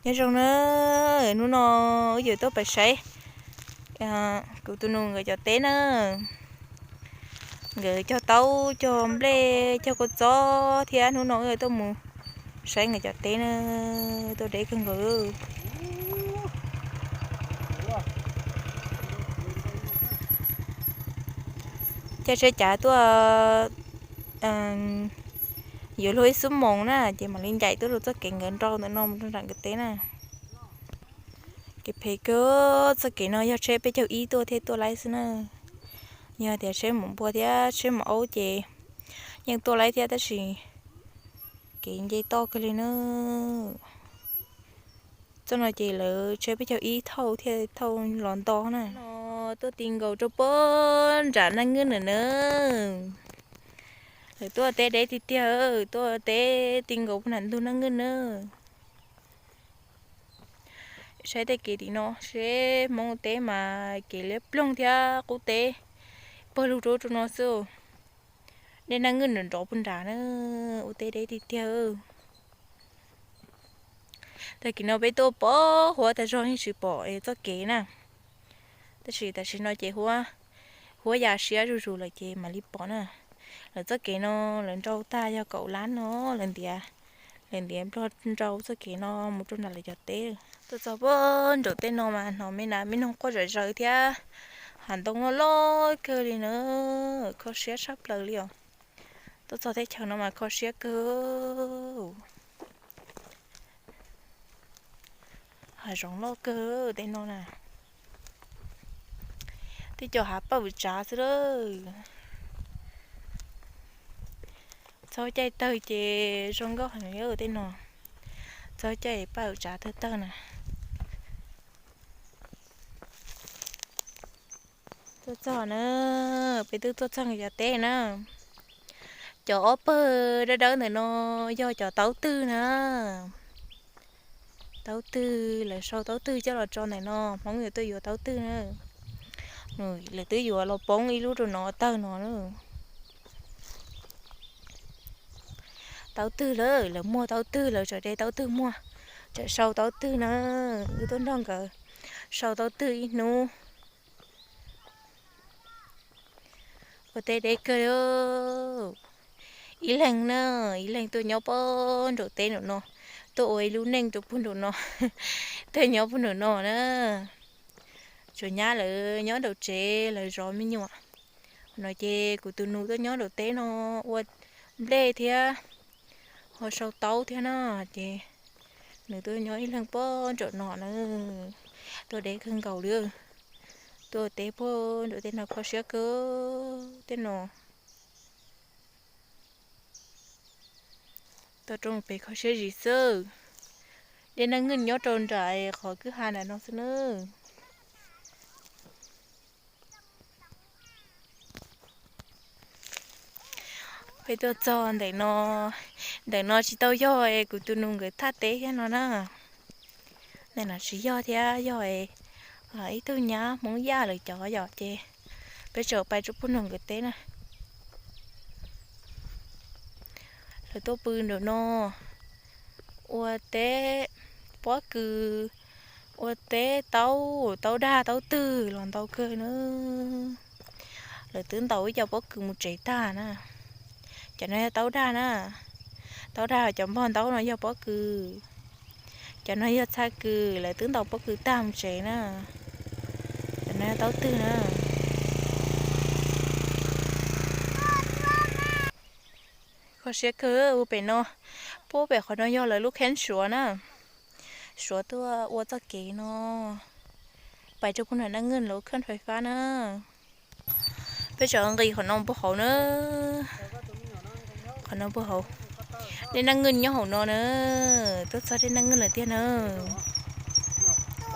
Nyob zoo na, hnub no wb yuav tuaj pais saib kuv tus nus nkawd cov teb na. Nkawd cog taub, cog nplej, cog kua txob thiab. Hnub no wb yuav tuaj mus saib nkawd cov teb na, tuaj deb kawg nkaus. Caij tsheb cav tuaj yuav luag ib xuab moos na, ces mam li ncaim tuaj rau txoj kev nkawd nrau ntawm no mus rau nram nkawd teb na. Kev phem kawg, txoj kev no yog tsheb peb caug ib tuaj thiaj tuaj laib xwb na. Yog tias tsheb mus npua thiab tsheb mus aub ces yeej tuaj laib thiab tab sis kev nce toj kawg li na. Txoj no ces lawv tsheb peb caug ib thauj thiaj thauj los nto na. No tuaj ti nkaus rau puag nram Naj Ngwj na na. Lawv tuaj teb deb tiag tiag, tuaj teb ti nkaus puag nram ntug Naj Ngwj na. Saib tej kev tim no seb, Hmoob teb mas kev liab ploog thiab qub teb pawg lug rau rau no xwb. Dej Naj Ngwj nrov nrov puag nrad na, ua teb deb tiag tiag. Tag kis no peb tuaj pom huab tag zog yeej tsis pom txoj kev na. Tab sis tam sim no ces huab ya siab zuj zus lawm ces mam li pom na. Lawv txoj kev no lawv nrau tag yog kaum lab no, lawv ntiav, lawv ntiav nplog nrau txoj kev no mus rau nram lawv cov teb. Tuaj txog puag nraum tej no mas hnov me nas me noog quaj zom zaws thiab hav ntoo loj loj kawg li na, kho siab tshaj plaws li os. Tuaj txog teb chaws no mas kho siab kawg. Hav zoov loj kawg tej no na. Tej cov hav paj vwm tsav xwb lawm. Txhob caij tawg ces zoo nkauj heev li tej no. Txhob caij paj vwm tsav tawg tawg na. Tuaj txog na, peb twb tuaj txog nkawd cov teb na. Cov ob pawg dawb dawb ntawm no yog cov taub twg na. Taub twg, lawv sau taub twg coj los tso ntawm no, Hmoob yuav tuaj yuav taub twg na. Lawv twb yuav los poob ib lub rau no tawg no na. Taub twg lawm, lawv muag taub twg, lawv tseem de taub twg muag, tseem sau taub twg na. Wb tuaj nrog nkawd sau taub twg ib hnub. Ua teb deb kawg. Ib leeg na, ib leeg tuaj nyob puag nraum teb nraum no, tuaj ua ib lub neej rau puag nraum no, tuaj nyob puag nraum no na. Tsuas nyab lawv nyob nraum tsev lawv zov me nyuam. No ces kuv tus nus tuaj nyob nraum teb no ua nplej thiab ho sau taub thiab na, ces nws tuaj nyob ib leeg puag nraum no na. Tuaj deb kawg nkaus li. Tuaj teb puag nraum tej no kho siab kawg tej no. Toj roob pem kho siab zim xwb. Dej Naj Ngwj nyob rau nram qhov kwj ha nram no xwb na. Peb tuaj txog ntawm no, ntawm no tsis tau yog kuv tus nus nkawd thaj teb thiab no na. Ntawm no tsis yog thiab, yog ib tug nyab Hmoob Yaj lawv cov yom, ces peb tseem pais rau puag nraum nkawd teb na. Lawv tuaj pw nraum no ua teb pob kws, ua teb taub, taub dag taub twg los ntau kawg na. Lawv twb ntaus ib co pob kws mus tsev tag na. Cov no yog taub dag na. Taub dag, cov npog ntaub no yog pob kws. Cov no yog txhaj kws, lawv twb ntaus pob kws tag mus tsev na. Cov no yog taub twg na. Kho siab kawg ua pem no. Puag pem qhov no yog lawv lub kheeb Suav na. Suav tuaj ua txoj kev no pais rau puag nram Naj Ngwj lub kheeb fais fab na. Peb tseem nqis qhov no puag hauv na. Qhov no puag hauv. Dej Naj Ngwj nyob hauv no na. Tuaj txog dej Naj Ngwj lawm tiag na.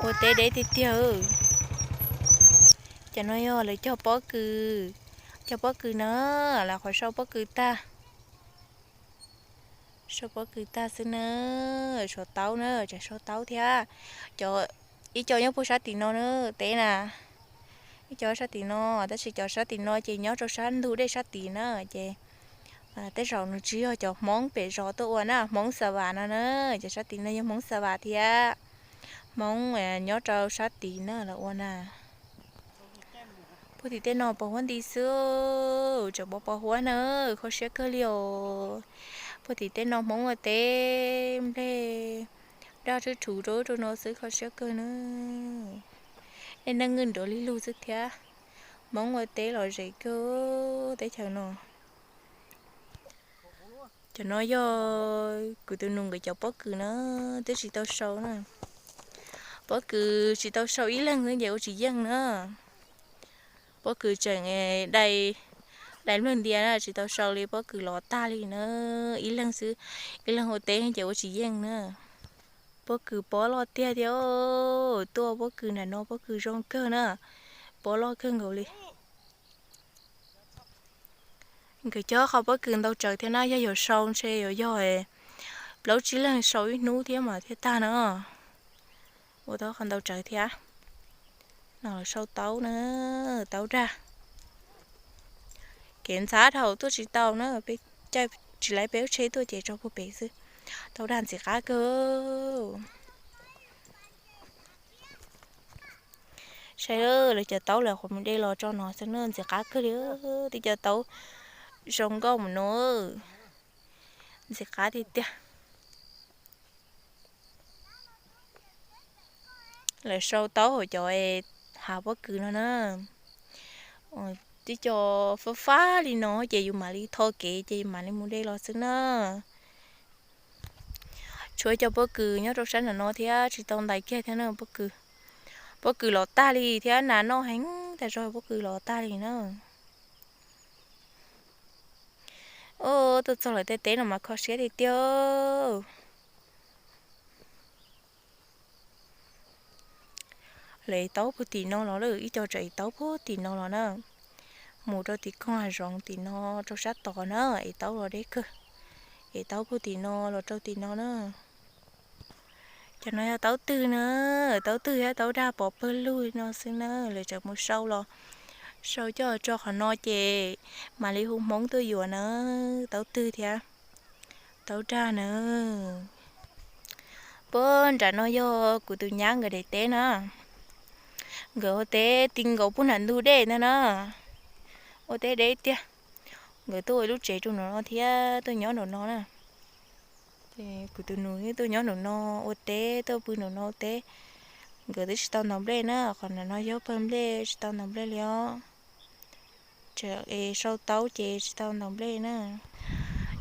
Ua teb deb tiag tiag. Cov no yog lawv cog pob kws. Cog pob kws na, lawv qhov sau pob kws tag. Sau pob kws tag xwb na. Sau taub na, tseem sau taub thiab. Cov, ib co nyob puag sab tim no na, teb na. Ib co sab tim no, tab sis cov sab tim no ces nyob rau sab ntug dej sab tim na, ces Tej zaum nws tsis yog cov Hmoob pem zos tuaj ua na, Hmoob Xa Vam no na, cov sab tid no yog Hmoob Xa Vam thiab. Hmoob nyob rau sab tid na los ua na. Puag tim tej no pos huab nti xwb, tseem pos pos huab na, kho siab kawg li os. Puag tim tej no Hmoob ua teb nplej daj rhuv rhuv rau rau no xwb, kho siab kawg na. Nej neej nwj nrov lig lug xwb thiab. Hmoob ua teb lom zem kawg teb chaws no. Cov no yog kuv tus nus nkawd cov pob kws na, twb tsis tau sau na. Pob kws tsis tau sau ib leeg xwb ces ua tsis yeej na. Pob kws tseem dai, dai nplawg ntia na, tsis tau sau li, pob kws los tag li na. Ib leeg xwb, ib leeg ua teb ces ua tsis yeej na. Pob kws pob loj tiag tiag, tuaj pob kws nram no pob kws zoo kawg na, pob loj kawg nkaus li. Nkawd cog qhov pob kws ntau tsawv thiab na, yog yuav sau ntshe yuav yog plaub tsib leeg sau ib hnub thiab mas thiaj tag na. Ua tau qhov ntau tsawv thiab. No los sau taub na, taub dag. Kev ntxhab dhau tuaj tsis tau na, peb caij tsis laiv peb lub tsheb tuaj ces tso puag pem xwb. Taub dag ntxim qab kawg. Saib lawv cov taub lawv qhuav mus de los tso no xwb na, ntxim qab kawg li. Tib cov taub zoo nkauj mus no, ntxim qab tiag tiag. Lawv sau taub hauv cov hav pob kws no na. Tib co fab fab li no ces yus mam li tho kev ces yus mam li mus de los xwb na. Tshuav cov pob kws nyob rau sab nram no thiab tsis tau ntais kiag thiab na, pob kws, pob kws los tag li thiab, nas noj heev tas zog, pob kws los tag li na. Tuaj txog lawv tej teb no mas kho siab tiag tiag. Lawv ev taub puag tim no los lawm, ib co tseem ev taub puag tim no los na. Mus rau tim koog hav zoov tim no rau sab tod na, ev taub los deb kawg. Ev taub puag tim no los rau tim no na. Cov no yog taub twg na, taub twg thiab taub dag pov pawg lug no xwb na, lawv tseem mus sau los, sau coj tso qhov no ces mam li hu hmoob tuaj yuav na, taub twg thiab taub dag na. Puag nram no yog kuv tus nyab nkawd daim teb na, nkawd ua teb ti nkaus puag nram ntug dej ntag na, ua teb deb tiag. Nkawd tuaj ua lub tsev rau nraum no thiab tuaj nyob nraum no na. Kuv tus nus tuaj nyob nraum no ua teb, tuaj pw nraum no ua teb. Nkawd twb tsis tau ntaus nplej na, qhov nram no yog pawg nplej tsis tau ntaus nplej li os. Tseem es sau taub ces tsis tau ntaus nplej na.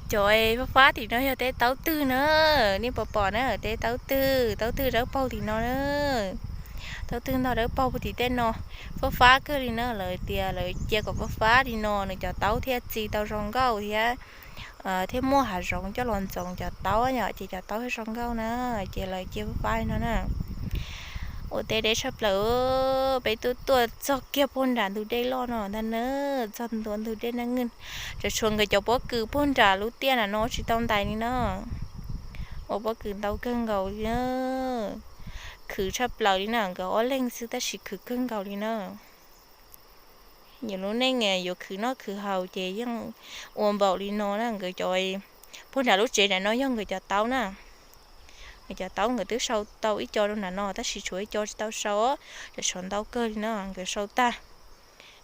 Cov es fab fab tim no yog teb taub twg na, nej pom pom na, teb taub twg, taub twg dawb paug tim no na. Taub twg ntog dawb paug puag tim tej no, fab fab kawg li na, lawv tias lawv cia kom fab fab li no nws cov taub thiaj txi tau zoo nkauj thiab, thiaj muaj hav zoov coj los ntxoov cov taub yom, ces cov taub thiaj zoo nkauj na, ces lawv cia fab fab li no na. Ua teb deb tshaj plaws, peb tuaj tuaj txog kiag puag nram ntug dej loj no ntag na, txog ntua ntug dej Naj Nwj, tseem tshuav nkawd cov pob kws puag nram lub tiaj nram no tsis tau ntais li na. Ua pob kws ntau kawg nkaus li na, khwv tshaj plaws li na, nkawd ob leeg xwb tab sis khwv kawg nkaus li na. Yus lub neej yuav khwv noj khwv haus ces yeej ua npaum li no na, nkawd cov, puag nram lub tsev nram no yog nkawd cov taub na. Nkawd cov taub nkawd twb sau tau ib co rau nram no tab sis tshuav ib co tsis tau sau, tseem tshuav ntau kawg li no nkawd sau tag.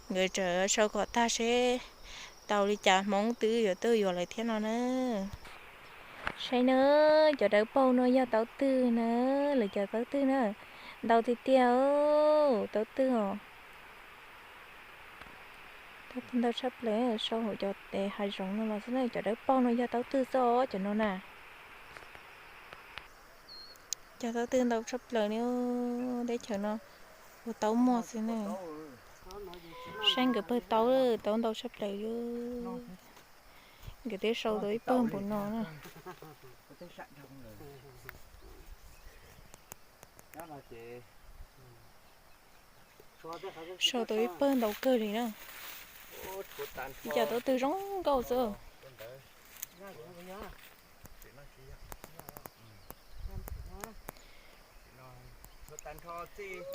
Nkawd tseem sau kom tag seb tau li cas hmoob twb yuav tuaj yuav lawv thiab no na. Saib na, cov dawb paug no yog taub twg na, lawv cov taub twg na, ntau tiag tiag, taub twg os. Taub twg ntau tshaj plaws, sau hauv cov hav zoov no los xwb na, cov dawb paug no yog taub twg xwb os, cov no na. Cov taub twg ntau tshaj plaws li, teb chaws no ua taub muag xwb na. Saib nkawd pawg taub, taub ntau tshaj plaws li. Nkawd twb sau tau ib pawg npaum no na. Sau tau ib pawg ntau kawg li na. Ib co taub twg zoo nkauj xwb.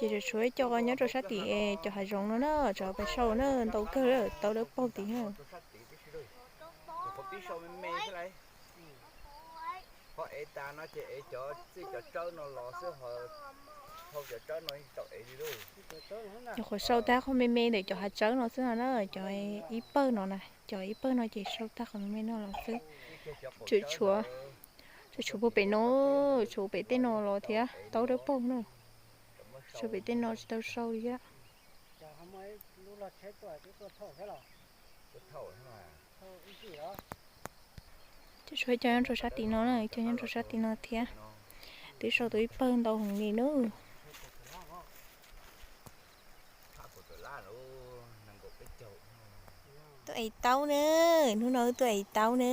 Ces tseem tshuav ib co nyob rau sab tim cov hav zoov no na, tsam pais sau na, ntau kawg, taub dawb paug tid na. Pib sau me me xwb lauj. Ho ev tas no ces ev cov txij cov tsawb no los xwb, ho thau cov tsawb no tsis tau ev li lauj. Nyuam qhuav sau tag qhov me me ntawm cov hav tsawb no xwb no na, cov ib pawg no na, cov ib pawg no ces sau tag qhov me me no los xwb. Tseem tshuav, tseem tshuav puag pem no, tshuav pem tej no los thiab, taub dawb paug na. Tshuav pem tej no tsis tau sau li thiab. Ces tshuav ib co nyob rau sab tim no na, ib co nyob rau sab tim no thiab. Twb sau tau ib pawg ntau heev li nawb. Tuaj ev taub na, hnub no wb tuaj ev taub na.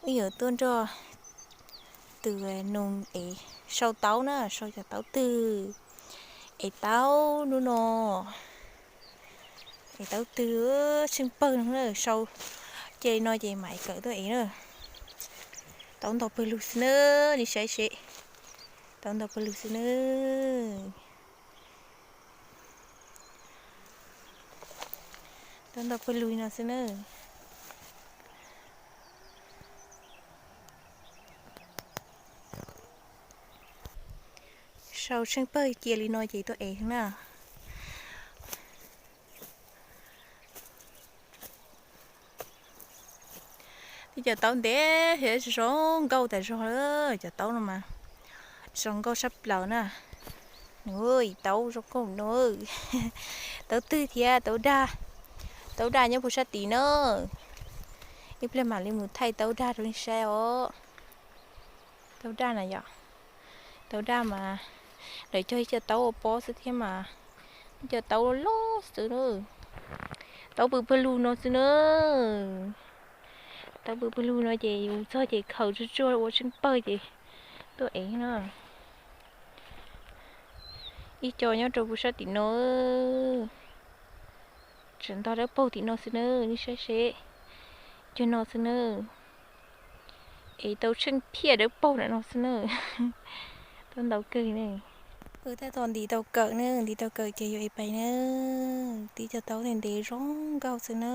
Wb yuav tuaj nrog tus nus ev sau taub na, sau cov taub twg. Ev taub hnub no, ev taub twg tsheej pawg no na, sau cia li no ces mam kawm tuaj ev na. Taub ntau pawg lug xwb na, nej saib seb. Taub ntau pawg lug xwb na. Taub ntau pawg lug li no xwb na. Sau tsheej pawg cia li no ces tuaj ev na. Twb cov taub ntev thiab zoo nkauj tas zog lawm, cov taub no mas zoo nkauj sab plaws na. Ui, taub zoo nkauj no. Taub twg thiab? Taub daj. Taub daj nyob puag sab tid na. Ib pliag mam li mus thaij taub daj rau nej saib os. Taub daj na yom. Taub daj mas lawv cog ib co taub ua pob xwb thiab mas, ib co taub loj loj xwb na. Taub pw pawg lug no xwb na. Taub pw pawg lug no ces yus txog ces khaws tsuag tsuag ua tsheej pawg ces tuaj ev na. Ib co nyob rau puag sab tim no. Tseem ntog dawb paug tim no xwb na, nej saib seb. Cog no xwb na. Ev tau tsheej phiaj dawb paug ntawm no xwb na. Taub ntau kawg ne. Wb tab tom ntim tau kawm na, ntim tau kawm ces yuav ev pais na. Tib co taub ntev ntev zoo nkauj xwb na.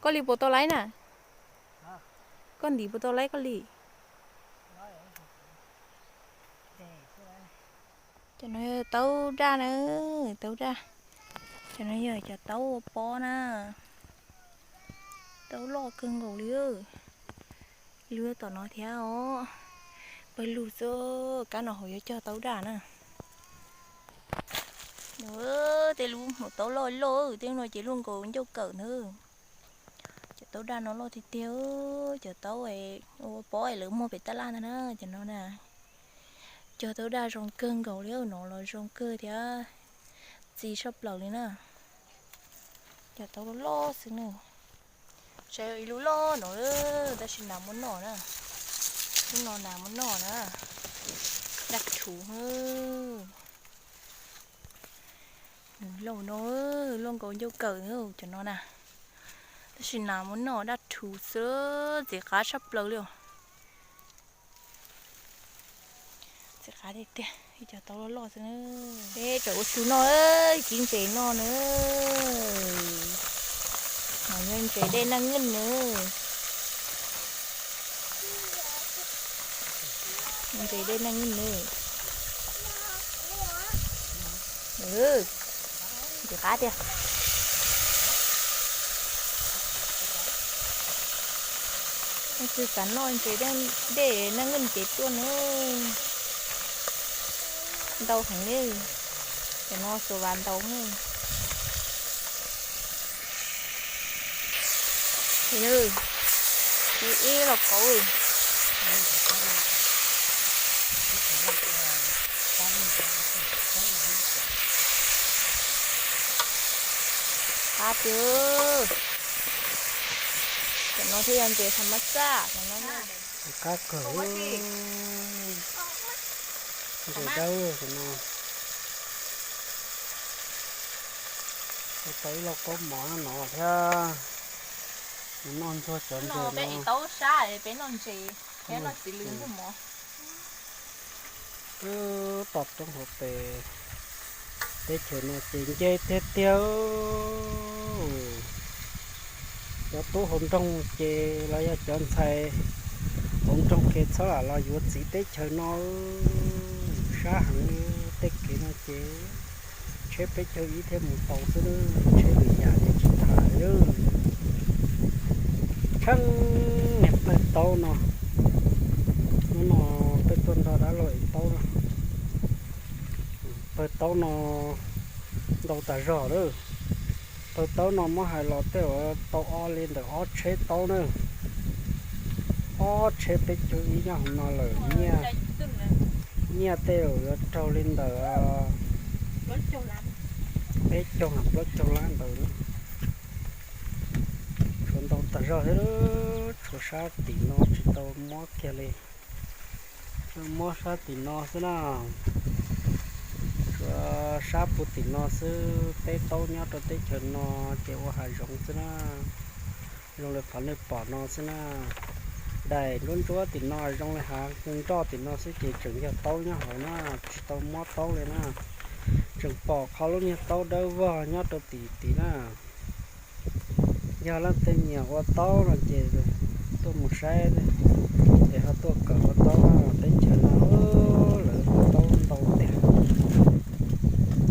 Koj li puas tau laib na? Koj ntim puas tau laib koj li? Cov no yog taub daj na, taub daj. Cov no yog cov taub ua pob na. Taub loj kawg nkaus li. Lub tom no thiab os. Pawg lug xwb, kab no hauv yuav cog taub daj na. Tej lub hmuv taub loj loj, tej no ces luaj nkaus ncauj kawm na. Cov taub daj no loj tiag tiag, cov taub ua pob es lawv muag pem tab laj ntag na, cov no na. Cog taub daj zoo kawg nkaus li, no los zoo kawg thiab txi saj plaws li na. Cov taub loj loj xwb na. Saib ib lub loj no, tab sis nas muab noj na. Lub no nas muab noj na. Daj rhuv. Nws lauj no, luaj nkaus ncauj kawm cov no na. Tab sis nas muab noj daj rhuv xwb, ntxim qab saj plaws li os. Ntxim qab tiag tiag, ib cov taub loj loj xwb. Peb tseem ua su noj, cib ntses noj na. No yog ntses dej neej neej na. Ntses dej neej neej na. Ntxim qab tiag. Leej twg xav noj ntses dej neej ces tuaj na. Ntau heev li. Cov no xuas vas ntaus ne. Ib los kauv. Qab tiag. Cov no thiaj yog ntses tham mab xaj, cov no na. Qab kawg. Ntses dawb cov no. Tau ib lauj kaub mov no thiab. Mus noj ntxuag cov ntses no. Peb ev taub sab, peb noj ntses thiab noj txiv lws ntxuag mov. Wb toj roob hauv pes, Teb chaws no ces nce tiag tiag. Cov tub hauv nroog ces los yog cov ntxhais hauv nroog ces txhob lam los yuav txiv teb chaws no. Sab heev, tej kev no ces tsheb peb caug ib thiaj mus tau xwb, tsheb lwm yam ces tsis tham li. Tsheej niag pawg taub no, hnub no peb tuaj nrog dab laug ev taub no. Pawg taub no ntau tas zog lawm. Pawg taub no muab hais los tej zaum tau ob li ntawm ob tsheb taub na. Ob tsheb peb caug ib nyob hauv no lawm. Nyiaj tej zaum yuav raug li ntawm peb caug plaub caug lab ntawd. Tshuav ntau tas zog thiab, tshuav sab tim no tsis tau muab kiag li. Muab sab tim no xwb na. Tshuav sab puag tim no xwb, peb taub nyob rau teb chaws no ces ua hav zoov xwb na. Zoo li qhov nej pom no xwb na. Daim ntsuab ntsuab tim no zoo li hav nroj tim no xwb ces tseem yog taub nyob hauv na, tsis tau muab taub li na. Tseem pom qhov lub niag taub dawb vog nyob rau tim tid na. Yog leej twg nyiam ua taub no ces tuaj mus saib es ho tuaj kawm ua taub. Teb chaws no lawv ua taub ntau tiag.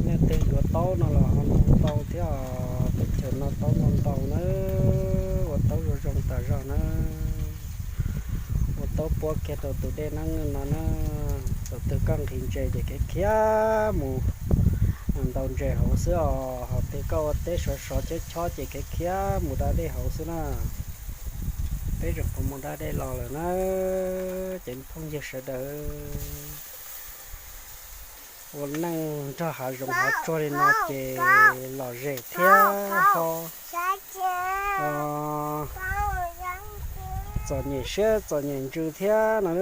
Leej twg yuav taub no los ho ntau thiab os. Teb chaws no taub ntau ntau na, ua taub zoo zoo tas zog na. Ua taub puab kiag rau tus dej neeb no na. Thaum twg koj nqhis ntses ces khiav khiav mus ntaus ntses hauv xwb os. Thaum twg koj ua teb sov sov chob chob ces khiav khiav mus da dej hauv xwb na. Peb tseem qhuav mus da dej los lawm na. Ces phooj ywg sawv daws, ua neej nrog hav zoov hav tsuag li no ces lom zem thiab ho txom nyem siab txom nyem ntsws thiab no.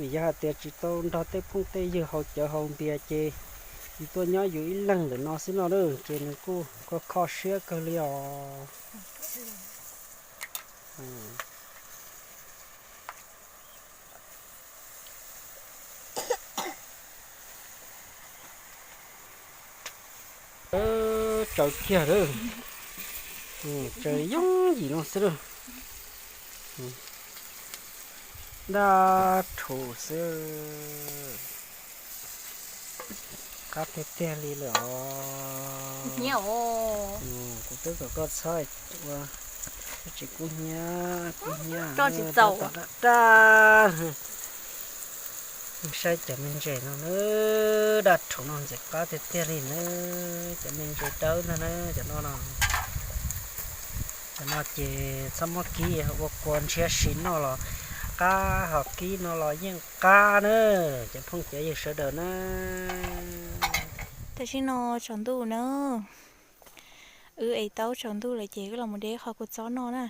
Vim yog hais tias tsis tau nrog tej phooj tej ywg haus cawv haus npias ces yus tuaj nyob yus ib leeg ntawm no xwb no ces nws kuj kho kho siab kawg li os. Tsaws kiag lawm, tsaws yooj yim no xwb lawm. Dab rhuv xwb. Qab tiag tiag li lawm os. Kuv twb kom koj txhob ua, tsis kub hnyiab kub hnyiab, tsis txaus dab dab. Saib cov me ntses no na, dab rhuv no ntxim qab tiag tiag li na. Cov me ntses dawb ntag na, cov no no. Cov no ces txhob muab kib, ua kua ntshiab si noj los qab, ho kib no los yeej qab na. Cov phooj cov ywg sawv daws na, tam sim no tsaus ntuj na, wb ev taub tsaus ntuj lawm ces wb los mus de qhov kua txob noj na.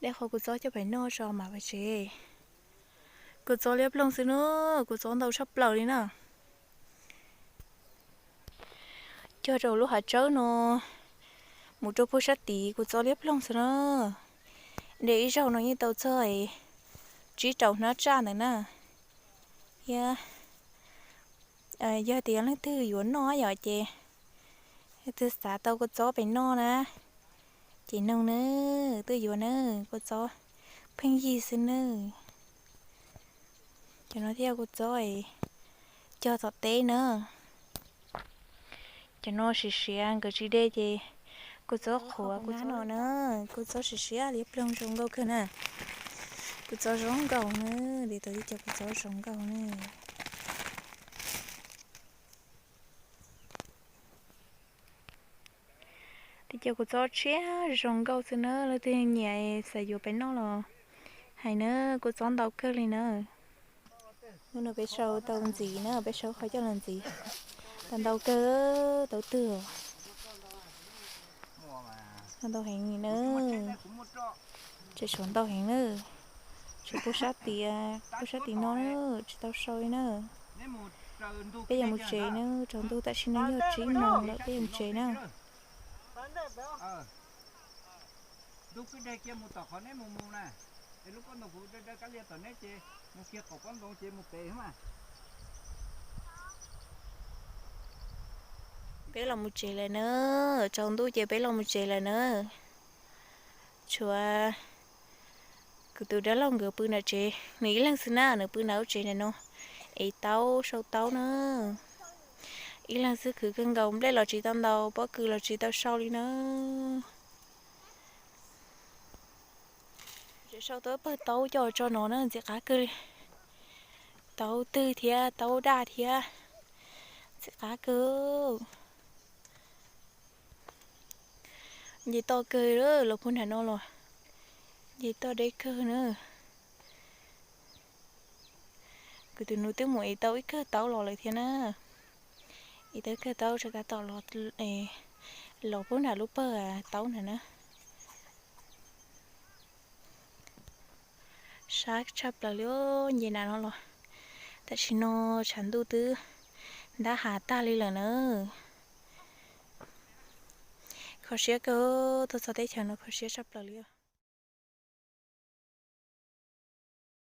De qhov kua txob coj pem noj tso mam pais tsev. Kua txob liab ploog xwb na, kua txob ntau tshaj plaws li na. Cog rau lub hav tsawb no mus rau puag sab tid kua txob liab ploog xwb na. De ib zaug no yeej tau txog tsib rau hnab tsaj ntawd na. Thiab yog tias leej twg yuav noj yom ces leej twg xav tau kua txob pem noj na, ces noog na, twb yuav na, kua txob pheej yig xwb na. Cov no thiaj kua txob cog tom teb na. Cov no siav siav nkawd tsis de ces kua txob qhuav kua txob no na. Kua txob siav siav liab ploog zoo nkauj kawg na. Kua txob zoo nkauj na, de tau ib co kua txob zoo nkauj na. Tej cov kua txob tshiab zoo nkauj xwb na, leej twg nyiam xav yuav pem noj los hais na, kua txob ntau kawg li na. Hnub no peb sau tau ntxiv na, peb sau qhov coj los ntxiv. Tau ntau kawg, tau twg. Tau ntau heev li na. Tseem tshuav ntau heev na. Tseem puag sab tim, puag sab tim no na, tsis tau sau li na. Peb yuav mus tsev na, tsaus ntuj tam sim no yog tsib moos lawm, peb yuav mus tsev na. Ntug kwj deg kiag mus tom qhov neb mus mus na, es lub pob ntoo kuv daws daws kab lias tom neb ces mus kiag qaum pob ntoo ces mus pem mas. Peb los mus tsev lawm na, tsaus ntuj ces peb los mus tsev lawm na. Tshuav kuv tus dab laug nkawd pw nram tsev, nws ib leeg xwb na, nws pw nram lub tsev ntawm no, ev taub sau taub na. Ib leeg xwb khwv kawg nkaus, nplej los tsis tau ntaus, pob kws los tsis tau sau li na. Tsev sau tau pawg taub coj tso no na, ntxim qab kawg li. Taub twg thiab taub daj thiab, ntxim qab kawg. Nce toj kawg, los puag nram no los nce toj deb kawg na. Kuv tus nus twb mus ev tau ib kawg taub los lawm thiab na. Ev tau ib kawg taub tso tab tom los, los puag nram lub pawg taub ntawd na. Sab tshaj plaws li, nce nram no los. Tam sim no tshav ntuj twb ntab hav tag li lawm na. Kho siab kawg, tuaj txog teb chaws no kho siab tshaj plaws li.